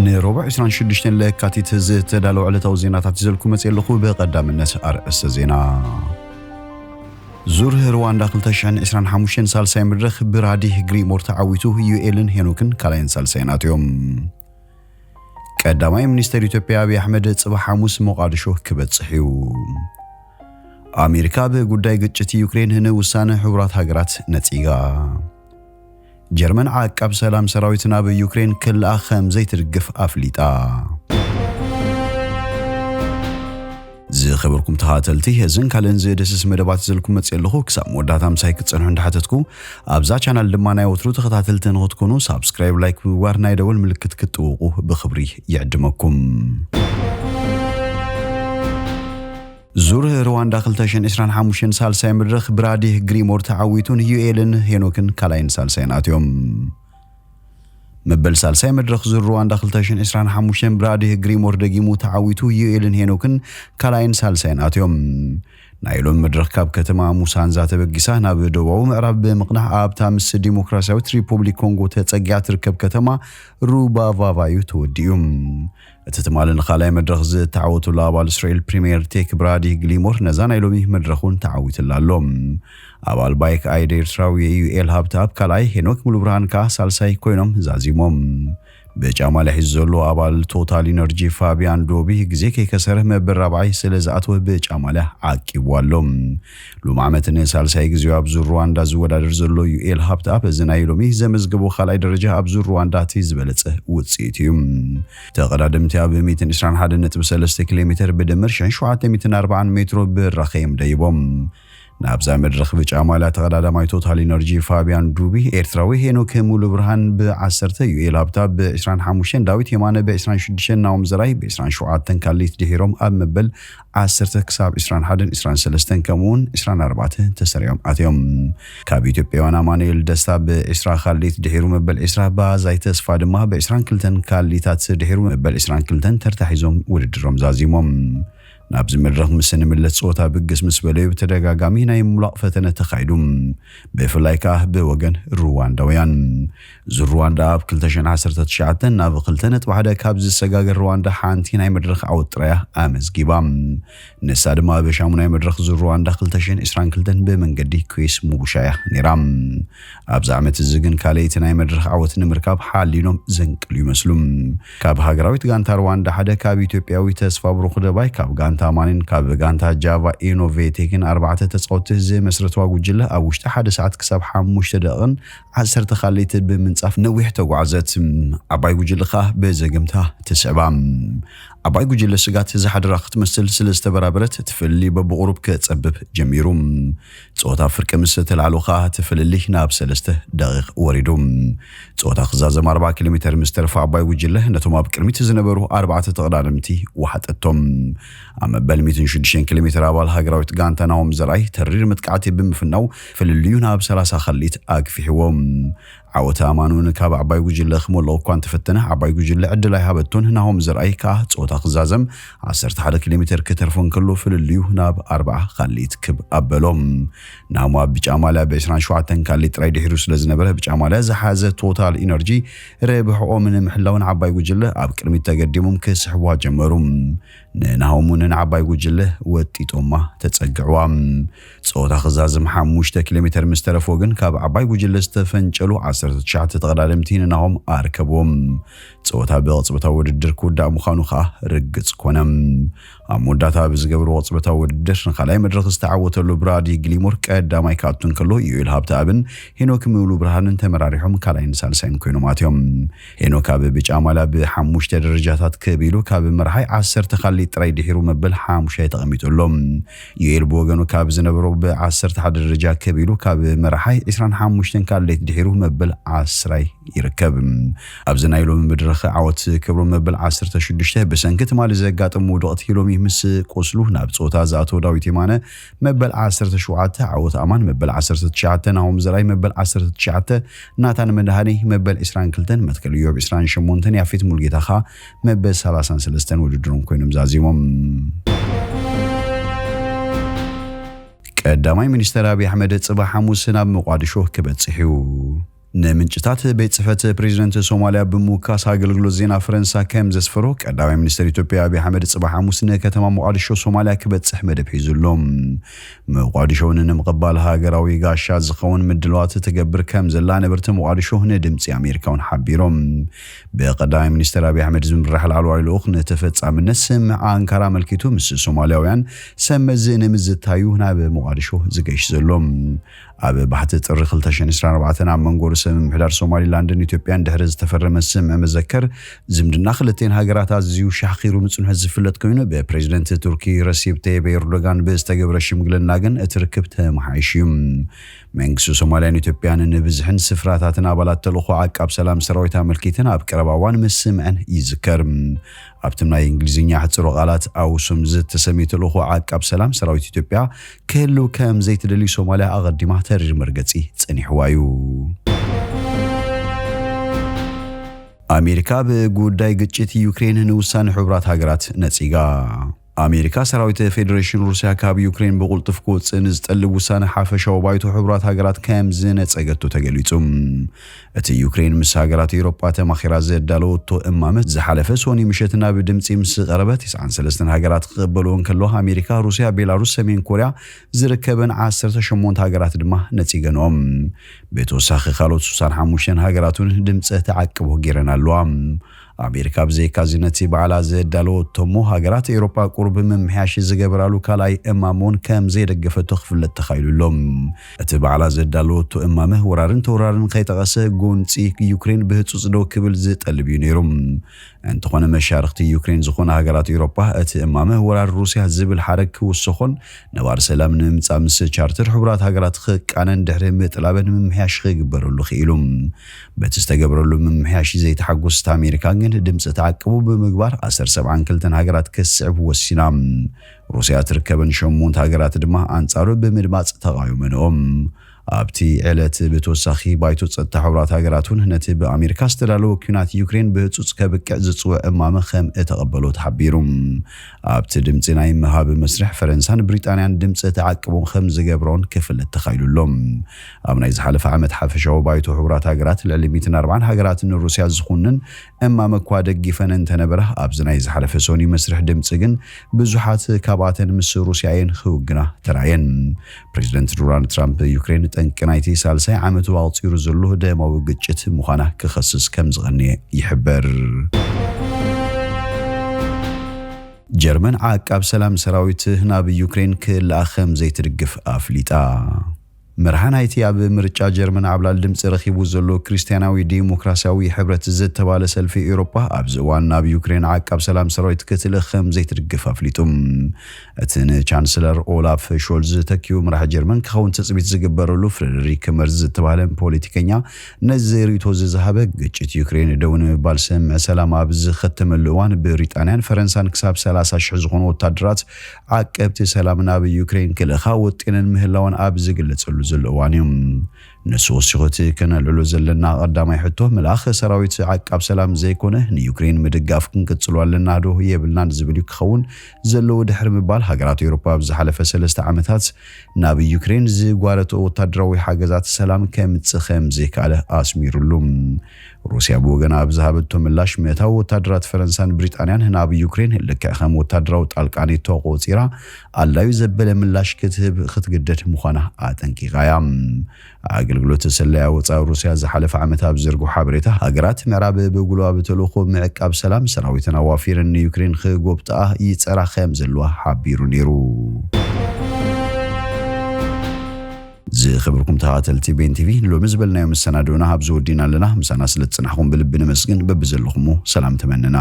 ንረቡዕ ዕስራን ሽዱሽተን ለካቲት ዝተዳለወ ዕለታዊ ዜናታት ይዘልኩ መጽእ ኣለኹ። ብቐዳምነት ኣርእስተ ዜና። ዙር ሩዋንዳ ክልተ ሽሕን ዕስራን ሓሙሽተን ሳልሳይ መድረኽ ብራዲ ግሪሞር ተዓዊቱ፣ ዩኤልን ሄኖክን ካልኣይን ሳልሳይን ኣትዮም። ቀዳማይ ሚኒስተር ኢትዮጵያ ኣብይ ኣሕመድ ጽባሕ ሓሙስ ሞቓድሾ ክበጽሕ እዩ። ኣሜሪካ ብጉዳይ ግጭት ዩክሬን ንውሳነ ሕቡራት ሃገራት ነጺጋ። ጀርመን ዓቃብ ሰላም ሰራዊት ናብ ዩክሬን ክልኣኽ ከም ዘይትድግፍ ኣፍሊጣ። ዝኸበርኩም ተኸታተልቲ፣ እዝን ካልእን ዝድህስስ መደባት ይዘልኩም መጽእ ኣለኹ። ክሳብ መወዳእታ ምሳይ ክትጸንሑ እንዳሓተትኩ፣ ኣብዛ ቻናል ድማ ናይ ወትሩ ተኸታተልቲ ንኽትኮኑ ሳብስክራይብ፣ ላይክ ብምግባር ናይ ደወል ምልክት ክትጥውቑ ብኽብሪ ይዕድመኩም። ዙር ሩዋንዳ ክልተ ሽሕን ዕስራን ሓሙሽተን ሳልሳይ መድረኽ ብራዲ ግሪሞር ተዓዊቱን ዩኤልን ሄኖክን ካልኣይን ሳልሳይን ኣትዮም። መበል ሳልሳይ መድረኽ ዙር ሩዋንዳ ክልተ ሽሕን ዕስራን ሓሙሽተን ብራዲ ግሪሞር ደጊሙ ተዓዊቱ፣ ዩኤልን ሄኖክን ካልኣይን ሳልሳይን ኣትዮም። ናይ ሎሚ መድረኽ ካብ ከተማ ሙሳንዛ ተበጊሳ ናብ ደቡባዊ ምዕራብ ብምቕናዕ ኣብታ ምስ ዲሞክራሲያዊት ሪፑብሊክ ኮንጎ ተጸጊዓ ትርከብ ከተማ ሩባቫቫ እዩ ተወዲኡ። እቲ ትማሊ ንኻልኣይ መድረኽ ዝተዓወቱሉ ኣባል እስራኤል ፕሪምየር ቴክ ብራዲ ግሊሞር ነዛ ናይ ሎሚ መድረኽ እውን ተዓዊትላ ኣሎ። ኣባል ባይክ ኣይድ ኤርትራዊ ዩኤል ሃብተኣብ ካልኣይ፣ ሄኖክ ሙሉብርሃን ከኣ ሳልሳይ ኮይኖም ዛዚሞም። ብጫ ማልያ ሒዙ ዘሎ ኣባል ቶታል ኢነርጂ ፋቢያን ዶቢ ግዜ ከይከሰረ መበል ራብዓይ ስለ ዝኣተወ ብጫ ማልያ ዓቂቡ ኣሎ። ሎም ዓመት ንሳልሳይ ግዜኡ ኣብ ዙር ሩዋንዳ ዝወዳደር ዘሎ ዩኤል ሃብተኣብ እዚ ናይ ሎሚ ዘመዝገቦ ካልኣይ ደረጃ ኣብ ዙር ሩዋንዳ እቲ ዝበለጸ ውጽኢት እዩ። ተቐዳደምቲ ኣብ ሚእትን ዕስራን ሓደን ነጥቢ ሰለስተ ኪሎ ሜትር ብድምር ሽሕን ሸውዓተ ሚእትን ኣርባዓን ሜትሮ ብራኸ እዮም ደይቦም። ናብዛ መድረኽ ብጫ ማልያ ተቐዳዳማይ ቶታል ኢነርጂ ፋቢያን ዱቢ፣ ኤርትራዊ ሄኖክ ሙሉ ብርሃን ብዓሰርተ፣ ዩኤል ሃብተኣብ ብዕስራን ሓሙሽተን፣ ዳዊት የማነ ብዕስራን ሽዱሽተን፣ ናሆም ዘርኣይ ብዕስራን ሸውዓተን ካልኢት ድሒሮም ኣብ መበል ዓሰርተ ክሳብ ዕስራን ሓደን፣ ዕስራን ሰለስተን ከምኡውን ዕስራን ኣርባዕተን ተሰሪዖም ኣትዮም። ካብ ኢትዮጵያውያን ኣማኑኤል ደስታ ብዕስራ ካልኢት ድሒሩ መበል ዕስራ፣ ባዛይ ተስፋ ድማ ብዕስራን ክልተን ካልኢታት ድሒሩ መበል ዕስራን ክልተን ተርታ ሒዞም ውድድሮም ዛዚሞም። ናብዚ መድረኽ ምስ እንምለስ ጸወታ ብግስ ምስ በለዩ ብተደጋጋሚ ናይ ምምላቕ ፈተነ ተኻይዱ። ብፍላይ ከኣ ብወገን ሩዋንዳውያን። ዙር ሩዋንዳ ኣብ ክልተ ሽሕን ዓሰርተ ትሽዓተን ናብ ክልተ ነጥቢ ሓደ ካብ ዝሰጋገር ሩዋንዳ ሓንቲ ናይ መድረኽ ዓወት ጥራያ ኣመዝጊባ። ንሳ ድማ ኣብ ሻሙናይ መድረኽ ዙር ሩዋንዳ ክልተ ሽሕን ዕስራን ክልተን ብመንገዲ ኩዌስ ሙቡሻ እያ ነይራ። ኣብዚ ዓመት እዚ ግን ካልኣይቲ ናይ መድረኽ ዓወት ንምርካብ ሓሊኖም ዘንቅሉ ይመስሉ። ካብ ሃገራዊት ጋንታ ሩዋንዳ ሓደ፣ ካብ ኢትዮጵያዊ ተስፋ ብሩኽ ደባይ፣ ካብ ጋንታ ማኒን ካብ ጋንታ ጃቫ ኢኖቬቴክን ኣርባዕተ ተጻወትቲ ዝመስረትዋ ጉጅለ ኣብ ውሽጢ ሓደ ሰዓት ክሳብ ሓሙሽተ ደቂቕን ዓሰርተ ካልኢትን ብምንጻፍ ነዊሕ ተጓዕዘት። ዓባይ ጉጅለ ከኣ ብዘገምታ ትስዕባ። ዓባይ ጉጅለ ስጋት ዝሓደራ ክትመስል ስለ ዝተበራበረት፣ እቲ ፍልልይ በብቑሩብ ክጸብብ ጀሚሩ። ጸወታ ፍርቂ ምስ ተላዕሉ ከኣ እቲ ፍልልይ ናብ ሰለስተ ደቂቕ ወሪዱ። ጸወታ ክዛዘም ኣርብዓ ኪሎ ሜተር ምስ ተረፈ ዓባይ ጉጅለ ነቶም ኣብ ቅድሚት ዝነበሩ ኣርባዕተ ተቐዳደምቲ ወሓጠቶም። ኣብ መበል ሚእትን ሽዱሽተን ኪሎ ሜተር ኣባል ሃገራዊት ጋንታ ናሆም ዘርኣይ ተሪር መጥቃዕቲ ብምፍናው ፍልልዩ ናብ ሰላሳ ካልኢት ኣግፊሕዎ። ዓወት ኣማኑን ካብ ዓባይ ጉጅለ ክመልኦ እኳ እንተፈተነ፣ ዓባይ ጉጅለ ዕድል ኣይሃበቶን። ናሆም ዘርኣይ ከኣ ጸወታ ክዛዘም ዓሰርተ ሓደ ኪሎ ሜተር ክተርፎ እንከሎ፣ ፍልልዩ ናብ ኣርብዓ ካልኢት ክብ ኣበሎ። ናሆም ኣብ ብጫ ማልያ ብዕስራን ሸውዓተን ካልኢት ጥራይ ድሒሩ ስለ ዝነበረ፣ ብጫ ማልያ ዝሓዘ ቶታል ኢነርጂ ረብሕኦም ንምሕላው ንዓባይ ጉጅለ ኣብ ቅድሚት ተገዲሞም ክስሕብዋ ጀመሩ። ንናሆም እውን ንዓባይ ጉጅለ ወጢጦማ ተጸግዕዋ። ጸወታ ክዛዝም ሓሙሽተ ኪሎ ሜተር ምስ ተረፎ ግን ካብ ዓባይ ጉጅለ ዝተፈንጨሉ ዓሰርተ ትሽዓተ ተቐዳደምቲ ንናሆም ኣርከብዎም። ጸወታ ብቕጽበታዊ ውድድር ክውዳእ ምዃኑ ከኣ ርግጽ ኮነ። ኣብ መወዳእታ ብዝገብርዎ ቅጽበታዊ ውድድር ንኻልኣይ መድረኽ ዝተዓወተሉ ብራዲ ግሊሞር ቀዳማይ ክኣቱ እንከሎ፣ ዩኤል ሃብተኣብን ሄኖክ ሙሉ ብርሃንን ተመራሪሖም ካልኣይን ሳልሳይን ኮይኖም ኣትዮም። ሄኖክ ኣብ ብጫ ማልያ ብሓሙሽተ ደረጃታት ክብ ኢሉ ካብ መርሓይ ዓሰርተ ካልኢት ጥራይ ድሒሩ መበል ሓሙሻይ ተቐሚጡ ኣሎ። ዩኤል ብወገኑ ካብ ዝነበሮ ብዓሰርተ ሓደ ደረጃ ክብ ኢሉ ካብ መርሓይ ዕስራን ሓሙሽተን ካልኢት ድሒሩ መበል ዓስራይ ይርከብ። ኣብዚ ናይ ሎሚ መድረኽ ዓወት ክብሮም መበል ዓሰርተ ሽዱሽተ ብሰንኪ ትማሊ ዘጋጠሙ ውድቐት ሎሚ ምስ ቁስሉ ናብ ጸወታ ዝኣተወ ዳዊት የማነ መበል ዓሰርተ ሸውዓተ፣ ዓወት ኣማን መበል ዓሰርተ ትሽዓተ፣ ናሆም ዘርኣይ መበል ዓሰርተ ትሽዓተ፣ ናታን መድሃኔ መበል ዕስራን ክልተን፣ መትከል እዮብ ዕስራን ሸሞንተን፣ ያፌት ሙልጌታ ኸኣ መበል ሰላሳን ሰለስተን ውድድሮም ኮይኖም ዛዚሞም። ቀዳማይ ሚኒስተር ኣብይ ኣሕመድ ጽባሕ ሓሙስ ናብ መቋድሾ ክበጽሕ እዩ። ንምንጭታት ቤት ጽሕፈት ፕሬዚደንት ሶማልያ ብምውካስ ኣገልግሎት ዜና ፈረንሳ ከም ዘስፈሮ፣ ቀዳማይ ሚኒስትር ኢትዮጵያ ኣብይ ኣሕመድ ጽባሕ ሓሙስ ንከተማ ሞቓዲሾ ሶማልያ ክበጽሕ መደብ ሒዙ ኣሎ። ሞቓዲሾ እውን ንምቕባል ሃገራዊ ጋሻ ዝኸውን ምድላዋት ትገብር ከም ዘላ ነበርቲ ሞቓዲሾ ንድምጺ ኣሜሪካ እውን ሓቢሮም። ብቀዳማይ ሚኒስትር ኣብይ ኣሕመድ ዝምራሕ ላዕለዋይ ልኡኽ ንተፈጻምነት ስምምዕ ኣንካራ ኣመልኪቱ ምስ ሶማልያውያን ሰብ መዚ ንምዝታዩ ናብ ሞቓዲሾ ዝገሽ ዘሎ። ኣብ ባሕቲ ጥሪ ክልተ ሽሕን ዕስራን ኣርባዕተን ኣብ መንጎ ርእሰ ምምሕዳር ሶማሊላንድን ኢትዮጵያን ድሕሪ ዝተፈረመ ስምምዕ መዘከር፣ ዝምድና ክልተን ሃገራት ኣዝዩ ሻኺሩ ምጽንሑ ዝፍለጥ ኮይኑ፣ ብፕሬዚደንት ቱርኪ ረሲብ ተይብ ኤርዶጋን ብዝተገብረ ሽምግልና ግን እቲ ርክብ ተመሓይሹ እዩ። መንግስቲ ሶማልያን ኢትዮጵያን ንብዝሕን ስፍራታትን ኣባላት ተልእኾ ዓቃብ ሰላም ሰራዊት ኣመልኪተን ኣብ ቀረባ እዋን ምስምዐን ይዝከር። ኣብቲ ናይ እንግሊዝኛ ሕጽሮ ቃላት ኣውሱም ዝተሰምየ ተልእኾ ዓቃብ ሰላም ሰራዊት ኢትዮጵያ ክህልው ከም ዘይትደሊ ሶማልያ ኣቐዲማ ተሪር መርገጺ ጸኒሕዋ እዩ። ኣሜሪካ ብጉዳይ ግጭት ዩክሬን ንውሳነ ሕቡራት ሃገራት ነጺጋ። ኣሜሪካ ሰራዊት ፌደሬሽን ሩስያ ካብ ዩክሬን ብቕልጡፍ ክወጽእ ንዝጠልብ ውሳነ ሓፈሻዊ ባይቶ ሕቡራት ሃገራት ከም ዝነጸገቶ ተገሊጹ። እቲ ዩክሬን ምስ ሃገራት ኤውሮጳ ተማኺራ ዘዳለወቶ እማመ ዝሓለፈ ሶኒ ምሸት ናብ ድምጺ ምስ ቀረበ፣ ተስዓን ሰለስተን ሃገራት ክቕበልዎ እንከለዋ፣ ኣሜሪካ፣ ሩስያ፣ ቤላሩስ፣ ሰሜን ኮርያ ዝርከበን ዓሰርተ ሸሞንተ ሃገራት ድማ ነጺገንኦም። ብተወሳኺ ካልኦት ስሳን ሓሙሽተን ሃገራት እውን ድምጸ ተዓቅቦ ገይረን ኣለዋ። ኣሜሪካ ብዘይካዚ ነቲ ባዕላ ዘዳለወቶ እሞ ሃገራት ኤውሮጳ ቁሩብ ምምሕያሽ ዝገበራሉ ካልኣይ እማመ እውን ከም ዘይደገፈቶ ክፍለጥ ተኻኢሉ ኣሎ። እቲ ባዕላ ዘዳለወቶ እማመ ወራርን ተወራርን ከይጠቐሰ ጎንጺ ዩክሬን ብህጹጽ ደው ክብል ዝጠልብ እዩ ነይሩ። እንተኾነ መሻርኽቲ ዩክሬን ዝኾና ሃገራት ኤውሮጳ እቲ እማመ ወራር ሩስያ ዝብል ሓረግ ክውሰኾን ነባር ሰላም ንምምጻእ ምስ ቻርተር ሕቡራት ሃገራት ክቃነን ድሕሪ ምጥላበን ምምሕያሽ ክግበረሉ ክኢሉ። በቲ ዝተገብረሉ ምምሕያሽ ዘይተሓጎሰት ኣሜሪካ ግን ድምፂ ተዓቅቡ ብምግባር ኣሰር ሰብዓን ክልተን ሃገራት ክስዕብ ወሲና። ሩስያ ትርከበን ሸሞንተ ሃገራት ድማ ኣንጻሩ ብምድማፅ ተቓዊመንኦም። ኣብቲ ዕለት ብተወሳኺ ባይቶ ጸጥታ ሕቡራት ሃገራት እውን ነቲ ብኣሜሪካ ዝተዳለወ ኲናት ዩክሬን ብህጹጽ ከብቅዕ ዝጽውዕ እማመ ከም እተቐበሎ ተሓቢሩ። ኣብቲ ድምጺ ናይ ምሃብ መስርሕ ፈረንሳን ብሪጣንያን ድምጺ ተዓቅቦም ከም ዝገብሮን ክፍለጥ ተኻኢሉ ኣሎ። ኣብ ናይ ዝሓለፈ ዓመት ሓፈሻዊ ባይቶ ሕቡራት ሃገራት ልዕሊ ሚእትን ኣርባዓን ሃገራት ንሩስያ ዝኹንን እማመ እኳ ደጊፈን እንተነበራ፣ ኣብዚ ናይ ዝሓለፈ ሶኒ መስርሕ ድምጺ ግን ብዙሓት ካብኣተን ምስ ሩስያ እየን ክውግና ተራየን። ፕሬዚደንት ዶናልድ ትራምፕ ዩክሬን ጠንቂ ናይቲ ሳልሳይ ዓመቱ ኣቑጺሩ ዘሎ ደማዊ ግጭት ምዃና ክኸስስ ከም ዝቐነየ ይሕበር። ጀርመን ዓቃብ ሰላም ሰራዊት ናብ ዩክሬን ክልኣኽ ከም ዘይትድግፍ ኣፍሊጣ። መርሓ ናይቲ ኣብ ምርጫ ጀርመን ዓብላል ድምፂ ረኺቡ ዘሎ ክርስትያናዊ ዲሞክራሲያዊ ሕብረት ዝተባለ ሰልፊ ኤውሮጳ ኣብዚ እዋን ናብ ዩክሬን ዓቃብ ሰላም ሰራዊት ክትልእኽ ከም ዘይትድግፍ ኣፍሊጡ። እቲ ንቻንስለር ኦላፍ ሾልዝ ተኪኡ መራሒ ጀርመን ክኸውን ትጽቢት ዝግበረሉ ፍሬደሪክ መርዝ ዝተባህለ ፖለቲከኛ ነዚ ርእይቶ ዝዝሃበ፣ ግጭት ዩክሬን ደው ንምባል ስምምዕ ሰላም ኣብ ዝኸተመሉ እዋን ብሪጣንያን ፈረንሳን ክሳብ ሰላሳ ሽሕ ዝኾኑ ወታደራት ዓቀብቲ ሰላም ናብ ዩክሬን ክልእኻ ወጢነን ምህላወን ኣብ ዝግለጸሉ ዘሎ እዋን እዩ። ንሱ ወሲኹ እቲ ከነልዕሎ ዘለና ቀዳማይ ሕቶ ምልኣኽ ሰራዊት ዓቃብ ሰላም ዘይኮነ ንዩክሬን ምድጋፍ ክንቅጽሉ ኣለና ዶ የብልናን ዝብል እዩ ክኸውን ዘለዎ ድሕሪ ምባል ሃገራት ኤውሮፓ ኣብ ዝሓለፈ ሰለስተ ዓመታት ናብ ዩክሬን ዝጓረቶ ወታደራዊ ሓገዛት ሰላም ከምጽእ ከም ዘይከኣለ ኣስሚሩሉ። ሩስያ ብወገና ኣብ ዝሃበቶ ምላሽ ምእታው ወታደራት ፈረንሳን ብሪጣንያን ናብ ዩክሬን ልክዕ ከም ወታደራዊ ጣልቃ ኔቶ ቆጺራ ኣላዩ ዘበለ ምላሽ ክትህብ ክትግደድ ምዃና ኣጠንቂቓ እያ። ኣገልግሎት ስለያ ወጻኢ ሩስያ ዝሓለፈ ዓመት ኣብ ዘርግሖ ሓበሬታ፣ ሃገራት ምዕራብ ብጉልባብ ተልእኾ ምዕቃብ ሰላም ሰራዊተን ኣዋፊረን ንዩክሬን ክጎብጣኣ ይጸራ ከም ዘለዋ ሓቢሩ ነይሩ። ዝኸበርኩም ተኸታተልቲ ቤን ቲቪ፣ ሎሚ ዝበልናዮ መሰናድኦና ኣብዚ ወዲና ኣለና። ምሳና ስለ ዝጸናሕኩም ብልቢ ነመስግን። በብዘለኹሞ ሰላም ተመነና።